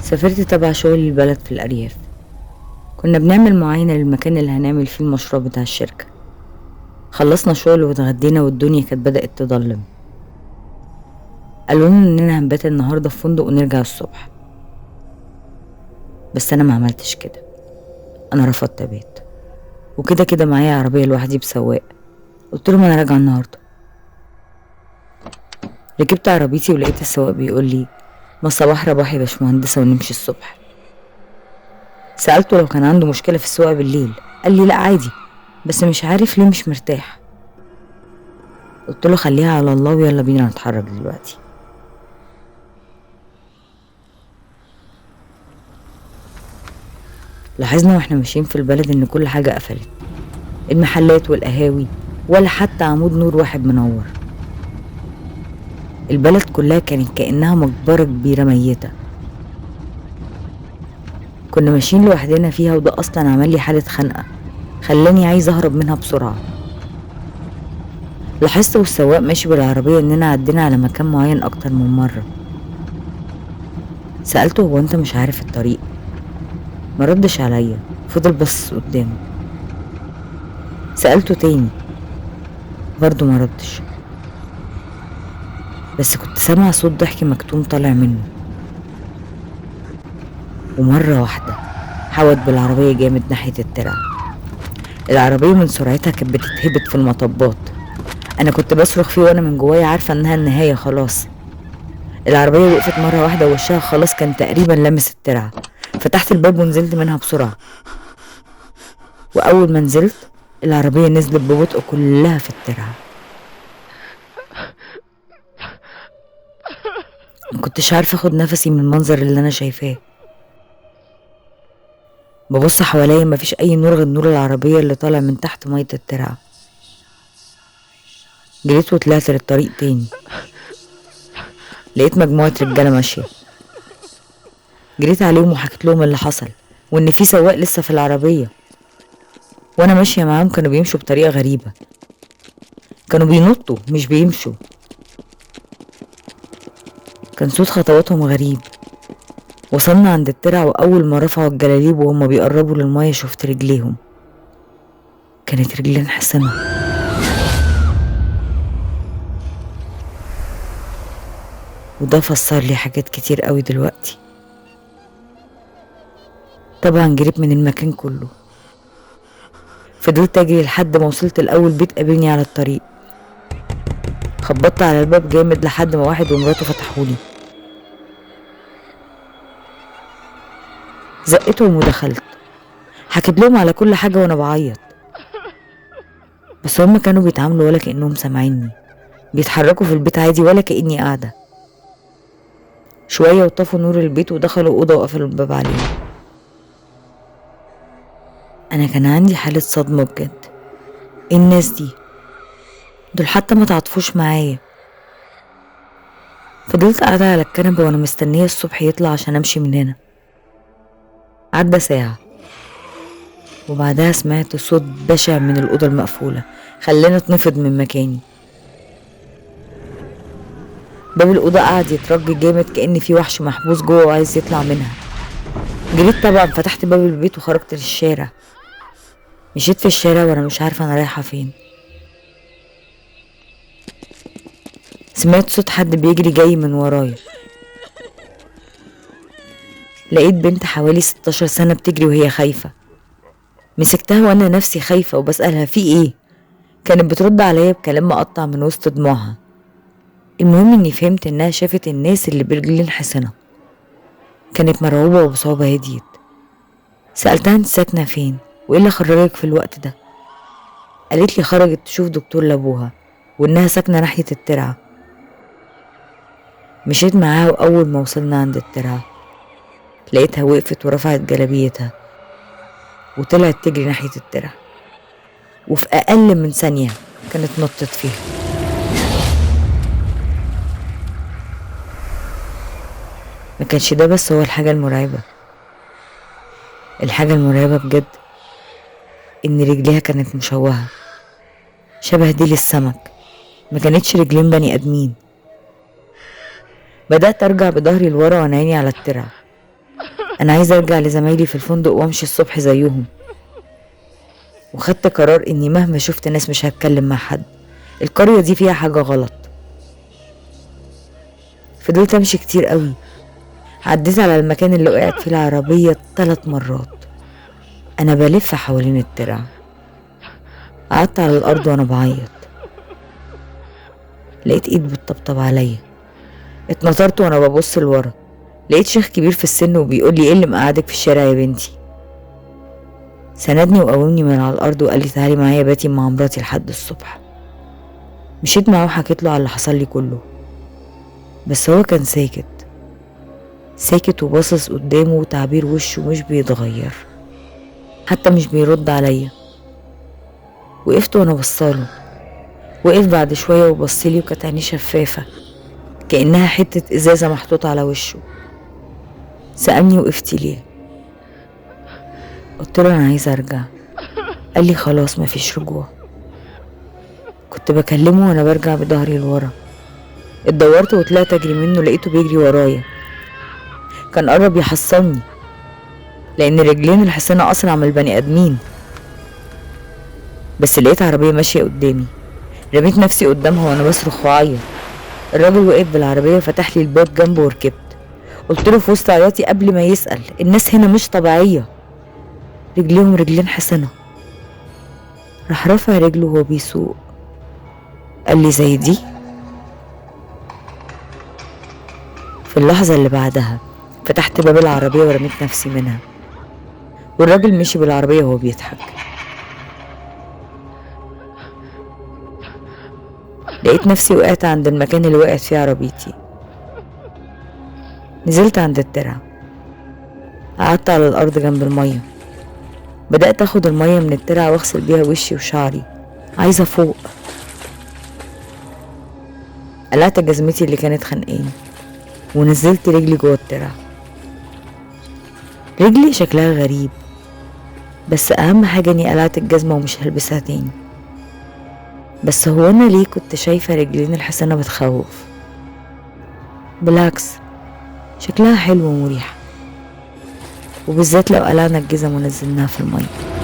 سافرت تبع شغل البلد في الأرياف. كنا بنعمل معاينة للمكان اللي هنعمل فيه المشروع بتاع الشركة. خلصنا شغل واتغدينا والدنيا كانت بدأت تضلم. قالوا لنا اننا هنبات النهارده في فندق ونرجع الصبح، بس انا ما عملتش كده. انا رفضت ابات، وكده كده معايا عربية لوحدي بسواق. قلت لهم انا راجعه النهارده. ركبت عربيتي ولقيت السواق بيقول لي ما الصباح رباح يا باشمهندسه ونمشي الصبح. سألته لو كان عنده مشكلة في السواقة بالليل، قال لي لا عادي، بس مش عارف ليه مش مرتاح. قلت له خليها على الله ويلا بينا نتحرك دلوقتي. لاحظنا واحنا ماشيين في البلد ان كل حاجة قفلت، المحلات والقهاوي، ولا حتى عمود نور واحد منور. البلد كلها كانت كأنها مقبرة كبيرة ميتة. كنا ماشيين لوحدنا فيها، وده أصلا عمل لي حالة خنقة خلاني عايز أهرب منها بسرعة. لاحظت والسواق ماشي بالعربية إننا عدينا على مكان معين أكتر من مرة. سألته هو أنت مش عارف الطريق؟ ما ردش عليا، فضل بص قدامه. سألته تاني برضه ما ردش، بس كنت سامعة صوت ضحك مكتوم طالع منه. ومرة واحدة حوت بالعربية جامد ناحية الترعة. العربية من سرعتها كانت بتتهبط في المطبات. أنا كنت بصرخ فيه وأنا من جوايا عارفة إنها النهاية خلاص. العربية وقفت مرة واحدة ووشها خلاص كان تقريبا لمس الترعة. فتحت الباب ونزلت منها بسرعة، وأول ما نزلت العربية نزلت ببطء كلها في الترعة. ما كنتش عارفة اخد نفسي من المنظر اللي أنا شايفاه. ببص حواليا مفيش أي نور غير نور العربية اللي طالع من تحت مية الترعة. جريت وطلعت للطريق تاني، لقيت مجموعة رجالة ماشية. جريت عليهم وحكيت لهم اللي حصل وإن في سواق لسه في العربية. وأنا ماشية معاهم كانوا بيمشوا بطريقة غريبة، كانوا بينطوا مش بيمشوا. كان صوت خطواتهم غريب. وصلنا عند الترع، وأول ما رفعوا الجلاليب وهم بيقربوا للمية شفت رجليهم، كانت رجلين حصنة. وده فسر لي حاجات كتير قوي دلوقتي. طبعا جريت من المكان كله، فضلت اجري لحد ما وصلت الأول بيت قابلني على الطريق. خبطت على الباب جامد لحد ما واحد ومراته فتحولي. زقتهم ودخلت، حكيت لهم على كل حاجة وانا بعيط، بس هم كانوا بيتعاملوا ولا كأنهم سامعيني، بيتحركوا في البيت عادي ولا كأني قاعدة. شوية وطفوا نور البيت ودخلوا أوضة وقفلوا الباب عليهم. أنا كان عندي حالة صدمة بجد. الناس دي دول حتى ما تعاطفوش معايا. فضلت قاعدة على الكنبة وانا مستنية الصبح يطلع عشان امشي من هنا. عدى ساعة وبعدها سمعت صوت بشع من الأوضة المقفولة خلاني اتنفض من مكاني. باب الأوضة قعد يترج جامد كأن في وحش محبوس جوه وعايز يطلع منها. جريت طبعا، فتحت باب البيت وخرجت للشارع. مشيت في الشارع وانا مش عارفة انا رايحة فين. سمعت صوت حد بيجري جاي من ورايا. لقيت بنت حوالي 16 سنة بتجري وهي خايفة. مسكتها وانا نفسي خايفة وبسألها في ايه. كانت بترد عليا بكلام مقطع من وسط دموعها. المهم اني فهمت انها شافت الناس اللي برجلين حصنة. كانت مرعوبة وبصعوبة هديت. سألتها انت ساكنة فين وايه اللي خرجك في الوقت ده؟ قالت لي خرجت تشوف دكتور لابوها وانها ساكنة ناحية الترعة. مشيت معاها وأول ما وصلنا عند الترعة لقيتها وقفت ورفعت جلابيتها وطلعت تجري ناحية الترعة، وفي أقل من ثانية كانت نطت فيها. ما كانش ده بس هو الحاجة المرعبة. الحاجة المرعبة بجد إن رجليها كانت مشوهة شبه ديل السمك، ما كانتش رجلين بني آدمين. بدأت أرجع بظهري لورا وأنا عيني على الترعة. انا عايزة ارجع لزمايلي في الفندق وامشي الصبح زيهم. وخدت قرار اني مهما شفت ناس مش هتكلم مع حد، القرية دي فيها حاجة غلط. فضلت امشي كتير قوي، عديت على المكان اللي وقعت فيه العربية 3 مرات. انا بلف حوالين الترع. قعدت على الارض وانا بعيط. لقيت ايد بتطبطب عليا. اتنطرت وانا ببص لورا، لقيت شيخ كبير في السن وبيقول لي ايه اللي مقعدك في الشارع يا بنتي؟ سندني وقومني من على الارض وقال لي تعالي معايا باتي مع مراتي لحد الصبح. مشيت معاه وحكيت له على اللي حصل لي كله، بس هو كان ساكت ساكت وباصص قدامه وتعبير وشه مش بيتغير، حتى مش بيرد عليا. وقفت وانا بصاله. وقف بعد شوية وبصلي، وكانت عينيه شفافة كأنها حتة إزازة محطوطة على وشه. سألني وقفتي ليه؟ قلت له أنا عايزة أرجع. قال لي خلاص مفيش رجوع. كنت بكلمه وأنا برجع بظهري لورا. اتدورت وطلعت أجري منه، لقيته بيجري ورايا. كان قرب يحصلني لأن رجلين الحصانة أسرع من البني آدمين. بس لقيت عربية ماشية قدامي، رميت نفسي قدامها وأنا بصرخ وأعيط. الراجل وقف بالعربية وفتح لي الباب جنبه وركبت. قلت له في وسط عياطي قبل ما يسأل، الناس هنا مش طبيعية، رجليهم رجلين حصنة. راح رافع رجله وهو بيسوق، قال لي زي دي. في اللحظة اللي بعدها فتحت باب العربية ورميت نفسي منها، والراجل مشي بالعربية وهو بيضحك. لقيت نفسي وقعت عند المكان اللي وقعت فيه عربيتي. نزلت عند الترعة، قعدت على الأرض جنب المية. بدأت أخد المية من الترعة وأغسل بيها وشي وشعري، عايزة فوق. قلعت جزمتي اللي كانت خانقاني ونزلت رجلي جوه الترعة. رجلي شكلها غريب، بس أهم حاجة إني قلعت الجزمة ومش هلبسها تاني. بس هو أنا ليه كنت شايفة رجلين الحصانة بتخوف؟ بالعكس شكلها حلو ومريحة، وبالذات لو قلعنا الجزم ونزلناها في المية.